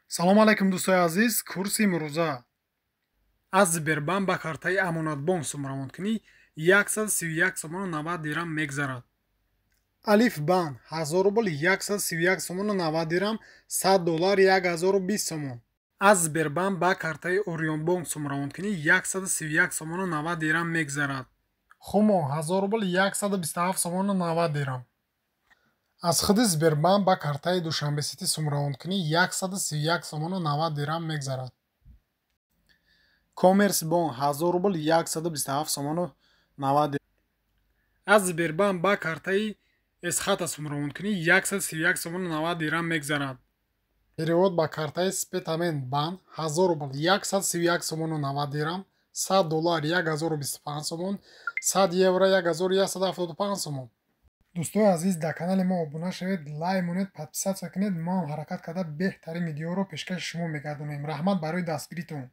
Салом алайкум, дӯстои азиз. Курси имрӯза: аз Сбербанк ба картаи Амонатбонк сумравонкунӣ 131 сомону 90 дирам мегзарад. Алифбанк: 1000 рубл 131 сомону 90 дирам, 100 доллар 1020 сомон. Аз Сбербанк ба картаи Орионбонк сумравонкунӣ 131 сомону 90 дирам мегзарад. Хумо: 1000 рубл 127 сомону 90 дирам. Аз худи Сбербанк ба картаи Душанбесити сумравонкунӣ 131 сомону 90 дирам мегзарад. Коммерсбонк: 1000 рубл 127 сомону 90 дирам. Аз Сбербанк ба картаи Эсхата сумравонкунӣ 131 сомону 90 дирам мегзарад. Перевод ба картаи Спитамен банк: 1000 рубл 131 сомону 90 дирам, 100 доллар 1025 сомон, 100 евро 1175 сомон. Дӯстои азиз, дар канали мо обуна шавед, лайк монед, подписаться кунед. Мо ҳам ҳаракат карда, беҳтарин видеоро пешкаши шумо мегардонем. Раҳмат барои дастгиритон.